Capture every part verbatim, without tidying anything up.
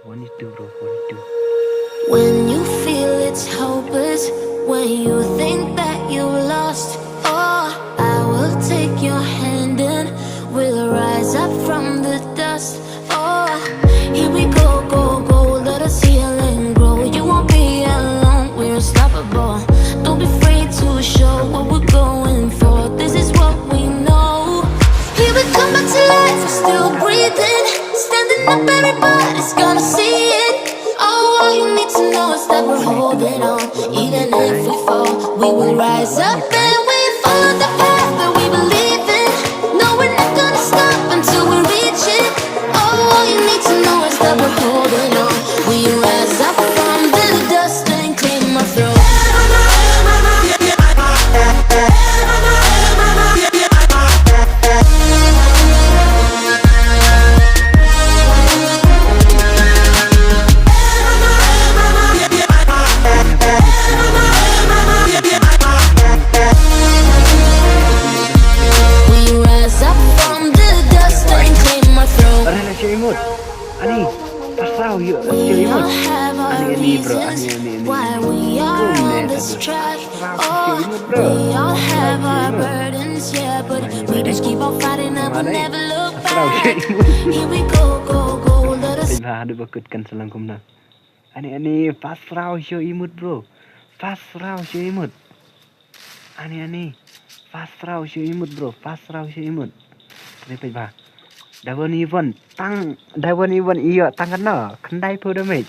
One two, bro, one two. When you feel it's hopeless, when you think that you lost, oh, I will take your hand and we'll rise up from the dust. Oh, here we go, go, go, let us heal and grow. You won't be alone, we're unstoppable. Don't be afraid to show what we're going for. This is what we know. Here we come back to life, we're still breathing. Standing up, everybody's gonna see it. Oh, all you need to know is that we're holding on. Even if we fall, we will rise up and we follow the path that we believe in. No, we're not gonna stop until we reach it. Oh, all you need to know is that we're holding on. We rise up from the dust and claim our throne. We rise up from the dust and claim our throne. Are la sha imut. Ani, pasraw ïoh sha imut. Ani, ani, bro, ani, ani, ani. Why we are on this track. Oh, we all have our burdens, yeah, but we just keep on fighting and we'll never look back. Here we go, go, go, let us. Peit bha, haduh ba kut kan sa long kumno. Ani, ani, pasraw sha imut, bro. Pasraw sha imut. Ani, ani, pasraw sha imut, bro. Pasraw sha imut. Te peit bha. Da wan i wan tang, da wan i wan ïoh tang katno, khyndai phew damage.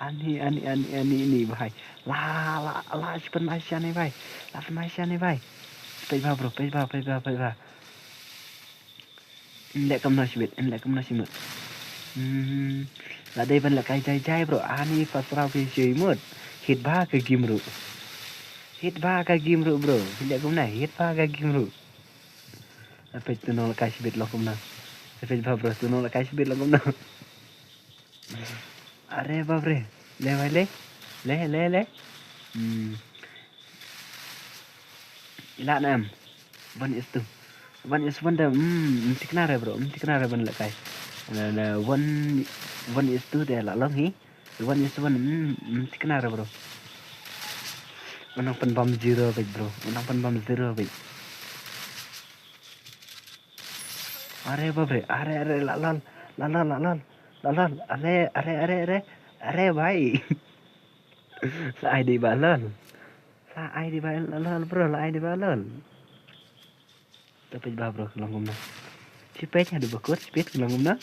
Ani, ani, ani, ani, ani, bhai. La, la, la, shu pynmai sha ne, bhai. La pynmai sha ne, bhai. Peit bha, bro, peit bha, peit bha, peit bha. Leh kumno shibit, leh kumno shibit. Hmm. La dei ban lehkai jai jai, bro. Ani, pasraw phi sha imut. Hit bha ka game ruh. Hit bha ka game ruh, bro. Leh kumno, hit bha ka game ruh. Peit tu nonglehkai shibit long kumno. Peit bha, bro, tu nonglehkai shibit long kumno. Are bap re. Le bhai le. Le, le, le. Hmm. Ila na em. One is two. One is one da. Hmm, em thikna re, bro. Em thikna re ban lehkai. Na, na one, one is two de la long hi. One is one. Hmm, em thikna re, bro. Unang pynbam zero beit, bro. Unang pynbam zero beit. Are bap re, are, are, la lol, la lol, la lol, la lol, are, are, are, are, are, bhai. La ai dei ba lol. La ai dei ba lol, bro, la ai dei ba lol. To peit bha, bro, ka long kumno. Shi peit haduh ba kut, shi peit ka long kumno.